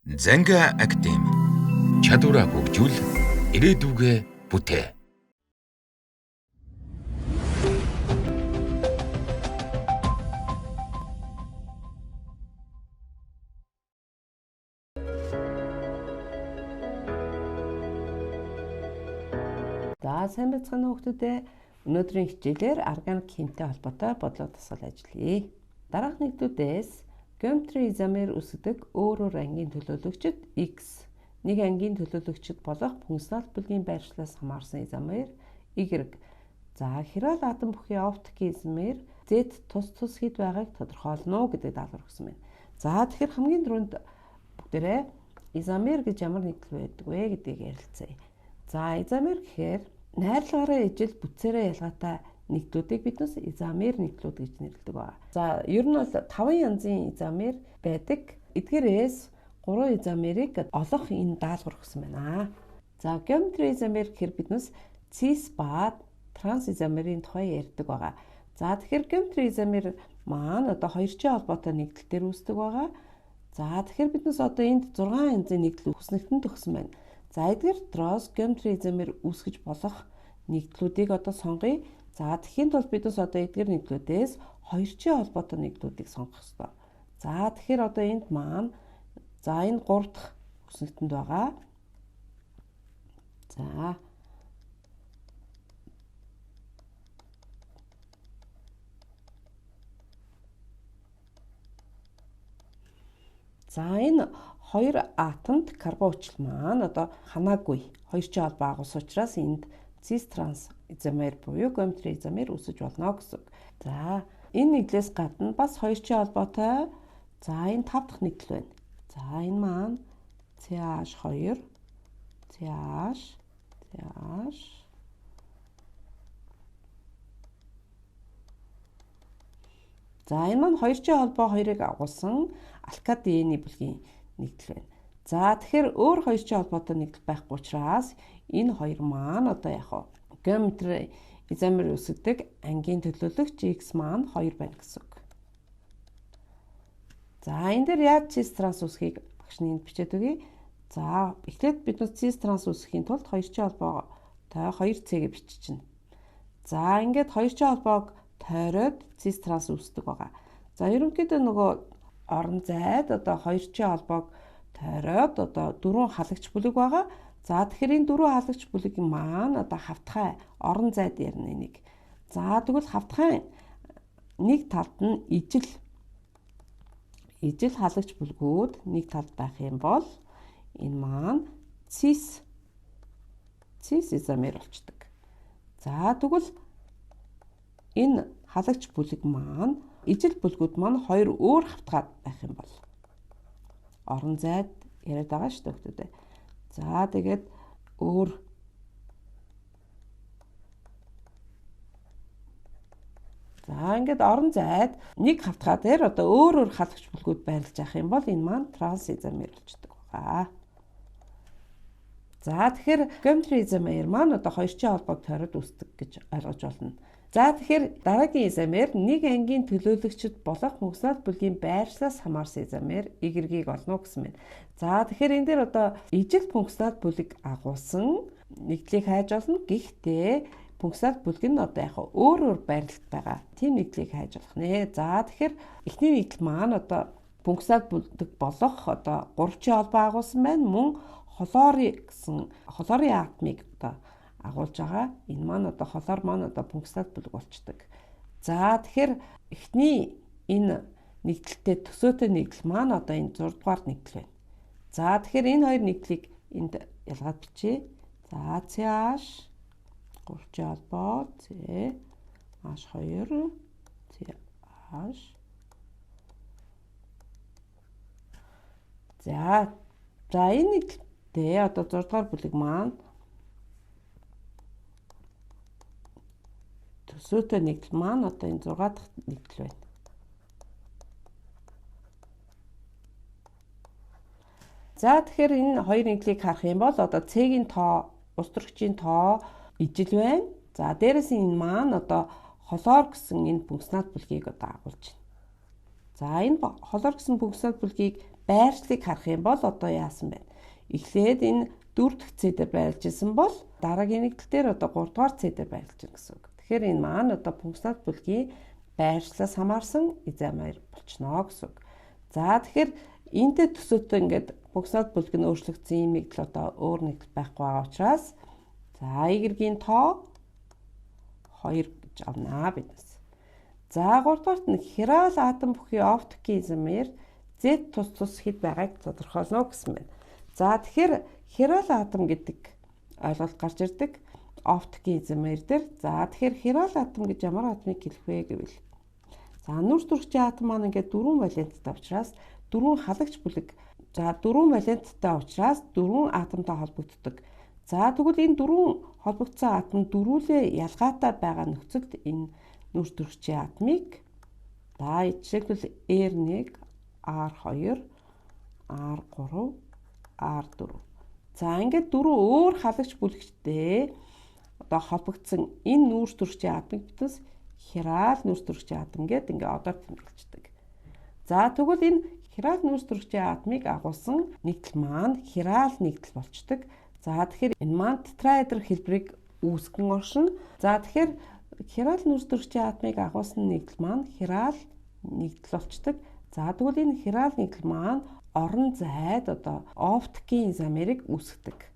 Занга академи чадвараа хөгжүүл, ирээдүгээ бүтээ. За сайн байцгаана уу хүмүүстээ. Өнөөдрийн хичээлээр органик химтэй холбоотой бодлого дасгал ажиллая. Дараах нэгдлүүдээс геометри изомер үүсгэдэг өөр өөр ангийн төлөөлөгчд X, нэг ангийн төлөөлөгчд болох функционал бүлгийн байршлаас хамаарсан изомер Y. За хирал атом бүхий оптикийн изомер Z тус тус хэд байгааг тодорхойлно гэдэг даалгавар өгсөн байна. За тэгэхээр хамгийн түрүүнд бүгдээрээ изомер гэж ямар нэгдэл байдаг вэ гэдгийг ярилцъя. За изомер гэхээр найрлагаараа ижил бүтцээрээ ялгаатай нэгдлүүдийг биднес изомер нэгдлүүд гэж нэрлэдэг байна. За ер нь бол 5 янзын изомер байдаг. Эдгээрээс 3 изомерийг олох энэ даалгавар өгсөн байна. За геометри изомер гэхээр биднес цис ба транс изомерийн тухай ярьдаг байгаа. За тэгэхээр геометри изомер маань одоо хоёрчин холбоотой нэгдэл дээр үүсдэг байгаа. За тэгэхээр биднес одоо энд 6 янзын нэгдэл хүснэгтэн төгсөн байна. За эдгээр дотроос геометри изомер үүсгэж болох нэгдлүүдийг одоо сонгоё. За тэгэхийн тулд биднес одоо эдгээр нэгдлүүдээс хоёрчин холбоотой нэгдлүүдийг сонгох ёстой. За тэгэхээр одоо энд маань за энэ 3 дахь хүснэгтэнд байгаа. За энэ хоёр атомд карбон хүчил маань одоо ханаагүй хоёрчин холбоо агуулсан учраас энд цис транс изомер буюу геометри изомер үүсэж болно гэсэн. За энэ нэгдлээс гадна бас хоёрчин холбоотой за энэ 5 дахь нэгдэл байна. За энэ маань CH2 CH CH За энэ маань хоёрчин холбоо хоёрыг агуулсан алкадиены бүлгийн нэгдэл байна. За тэгэхээр өөр хоёрчин холбоотой нэгдэл байхгүй учраас энэ хоёр маань одоо яг геометри изомер үүсгэдэг ангийн төлөөлөгч X маань 2 байна гэсэн үг. За энэ дээр яаж цис транс үүсгэхийг багш нь энд бичээд өгье. За эхлээд бид нар цис транс үүсгэхийн тулд хоёрчин холбоотой 2 C-г биччихнэ. За ингээд хоёрчин холбоог тойроод цис транс үүсдэг байгаа. За ерөнхийдөө нөгөө орон зайд одоо хоёрчин холбоог тойроод одоо дөрвөн халагч бүлэг байгаа. За тэгэхээр энэ дөрвөн халагч бүлэг маань одоо хавтгай орон зайд ярина энийг. За тэгвэл хавтгай нэг талд нь ижил халагч бүлгүүд нэг талд байх юм бол энэ маань цис изомер болчдөг. За тэгвэл энэ халагч бүлэг маань ижил бүлгүүд маань хоёр өөр хавтгай байх юм бол орон зайд яриад байгаа шүү дээ хүмүүс. За тэгээд өөр за ингээд орон зайд нэг хавтгай дээр одоо өөр өөр халагч бүлгүүд байрлаж явах юм бол энэ маань транс изомер болчдөг байгаа. За тэгэхээр геометри изомер маань одоо хоёрчин холбоог тойроод үүсдэг гэж ойлгож байна. За тэгэхээр дараагийн изомер нэг ангийн төлөөлөгчд болох функционал бүлгийн байршлаас хамаарсан изомер Y-ийг олно гэсэн байна. За тэгэхээр энэ дээр одоо ижил функционал бүлэг агуулсан нэгдлийг хайж олно. Гэхдээ функционал бүлэг нь одоо яг өөр өөр байрлалд байгаа. Тийм нэгдлийг хайж олох нэ. За тэгэхээр эхний нэгдэл маань одоо функционал бүлэг болох одоо гурвчин холбоо агуулсан байна. Мөн хлорын гэсэн хлорын атомыг одоо агуулж байгаа. Энэ маань одоо хлор маань одоо функционал бүлэг болчдөг. За тэгэхээр эхний энэ нэгдэлтэй төсөөтэй нэгдэл маань одоо энэ 6 дугаар нэгдэл байна. За тэгэхээр энэ хоёр нэгдлийг энд ялгаад бичье. За CH гурвчин холбоо C H2 CH За энэ нэгдэлтэй одоо 6 дугаар бүлэг маань төсөөтэй нэгдэл маань одоо энэ 6 дахь нэгдэл байна. За тэгэхээр энэ хоёр нэгдлийг харах юм бол одоо C-ийн тоо, ус төрөгчийн тоо ижил байна. За дээрэс нь энэ маань одоо хлор гэсэн энэ функционал бүлгийг одоо агуулж байна. За энэ хлор гэсэн функционал бүлгийг байршлыг харах юм бол одоо яасан бэ? Эхлээд энэ 4 дахь C дээр байрлаж исэн бол дараагийн нэгдэл дээр одоо 3 дугаар C дээр байрлаж байна гэсэн үг. Тэгэхээр энэ маань одоо функционал бүлгийн байршлаас хамаарсан изомер болчихно гэсэн үг. За тэгэхээр энэтэй төсөөтэй ингээд функционал бүлэг нь өөрчлөгдсөн ийм нэгдэл одоо өөр нэгдэл байхгүй байгаа учраас за Y-ийн тоо 2 гэж авнаа биднес. За 3 дугаарт нь хирал атом бүхий оптикийн изомер Z тус тус хэд байгааг тодорхойлно гэсэн байна. За тэгэхээр хирал атом гэдэг ойлголт гарч ирдэг оптикийн изомер дээр. За тэгэхээр хирал атом гэж ямар атомыг хэлэх вэ гэвэл за нүрс төрөгчийн атом маань ингээд 4 валенттай учраас 4 халагч бүлэг. За 4 валенттай учраас 4 атомтой холбогддог. За тэгвэл энэ 4 холбогдсон атом дөрвөлээ ялгаатай байгаа нөхцөлд энэ нүрс төрөгчийн атомыг за жишээлбэл R1, R2, R3, R4. За ингээд дөрвөн өөр халагч бүлэгчтэй одоо холбогдсон энэ нүүрс төрөгчийн атомыг биднес хирал нүүрс төрөгчийн атом гэдэг ингээ одоор тэмдэглэждэг. За тэгвэл энэ хирал нүүрс төрөгчийн атомыг агуулсан нэгдэл маань хирал нэгдэл болчдөг. За тэгэхээр энэ маань тетраэдр хэлбэрийг үүсгэн оршино. За тэгэхээр хирал нүүрс төрөгчийн атомыг агуулсан нэгдэл маань хирал нэгдэл болчдөг. За тэгвэл энэ хирал нэгдэл маань орон зайд одоо оптикийн изомерыг үүсгэдэг.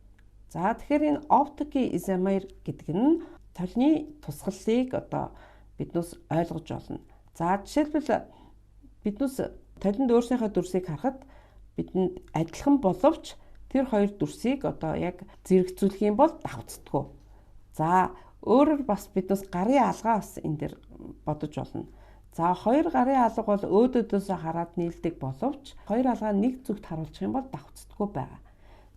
За тэгэхээр энэ оптикийн изомер гэдэг нь толны тусгаллыг одоо биднээс ойлгож олно. За жишээлбэл биднээс толинд өөрснийхөө дүрсийг харахад бидэнд адилхан боловч тэр хоёр дүрсийг одоо яг зэрэгцүүлэх юм бол давхцдаггүй. За өөрөөр бас биднээс гарын алгаа бас энэ дэр бодож болно. За хоёр гарын алга бол өөдөөдөөсөө хараад нийлдэг боловч хоёр алгаа нэг зүгт харуулчих юм бол давхцдаггүй байгаа.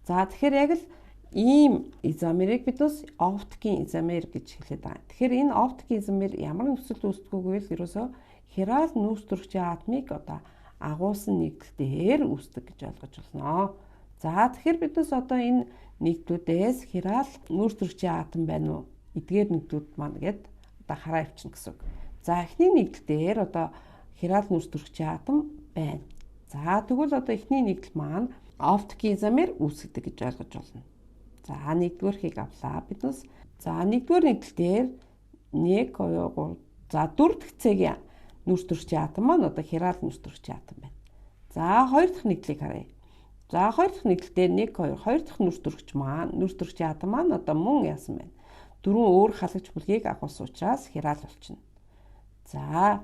За тэгэхээр яг л ийм изомерыг биднээс оптикийн изомер гэж хэлээд байгаа. Тэгэхээр энэ оптикийн изомер ямар нөхцөлд үүсдэг вэ гэвэл ерөөсөө хирал нүүрс төрөгчийн атомыг одоо агуулсан нэгдэл дээр үүсдэг гэж ойлгож байна. За тэгэхээр биднээс одоо энэ нэгдлүүдээс хирал нүүрс төрөгчийн атом байна уу? Эдгээр нэгдлүүд маань гээд одоо хараа явчихна гэсэн үг. За эхний нэгдэл дээр одоо хирал нүүрс төрөгчийн атом байна. За тэгвэл одоо эхний нэгдэл маань оптикийн изомер үүсгэдэг гэж ойлгож байна. За нэгдүгээрхийг авлаа биднес. За нэгдүгээр нэгдэл дээр 1 2 3 за 4 дахь цэгийн нүүрс төрөгчийн атом маань одоо хирал нүүрс төрөгчийн атом байна. За хоёр дахь нэгдлийг харъя. За хоёр дахь нэгдэл дээр 1 2 хоёр дахь нүүрс төрөгч маань нүүрс төрөгчийн атом маань одоо мөн яасан байна. Дөрвөн өөр халагч бүлгийг агуулсан учраас хирал болчихно. За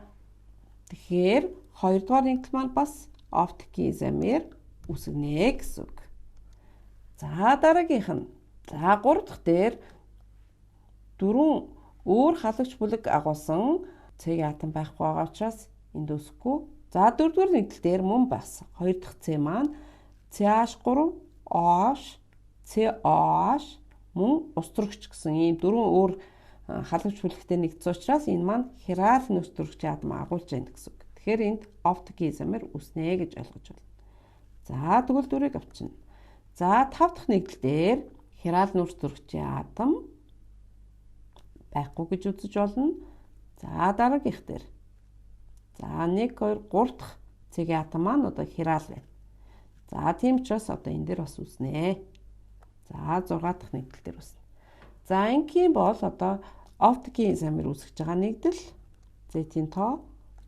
тэгэхээр хоёрдугаар нэгдэл маань бас оптикийн изомер үүсгэнэ гэсэн үг. За дараагийнх нь за 3 дахь дээр дөрвөн өөр халагч бүлэг агуулсан С атом байхгүй байгаа учраас энд үүсэхгүй. За дөрөвдүгээр нэгдэл дээр мөн бас хоёр дахь С маань CH3 OH COH мөн ус төрөгч гэсэн ийм дөрвөн өөр халагч бүлэгтэй нэгдсэн учраас энэ маань хирал нүүрс төрөгчийн атом агуулж байна гэсэн үг. Тэгэхээр энд оптикийн изомер үүснэ гэж ойлгож байна. За тэгвэл дөрвийг авчина. За 5 дахь нэгдэл дээр хирал нүүрс төрөгчийн атом байхгүй гэж үзэж болно. За дараагийнх дээр. За 1 2 3 дахь цэгийн атом маань одоо хирал байна. За тийм учраас одоо энэ дээр бас үүснэ. За 6 дахь нэгдэл дээр үүснэ. За ингийн бол одоо оптикийн изомер үүсгэж байгаа нэгдэл Z-ийн тоо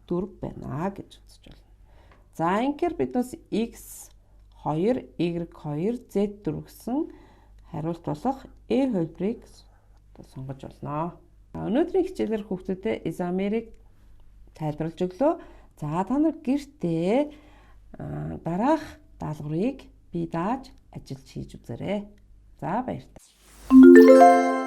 4 байна гэж үзэж байна. За ингээр биднээс X2, Y2, Z4 гэсэн хариулт болох E хувилбарыг сонгож болно. Өнөөдрийн хичээлээр хүүхдүүдэд изомерыг тайлбарлаж өглөө. За та нар гэртээ дараах даалгаврыг бие дааж ажиллаж хийж үзээрэй. За баярлалаа.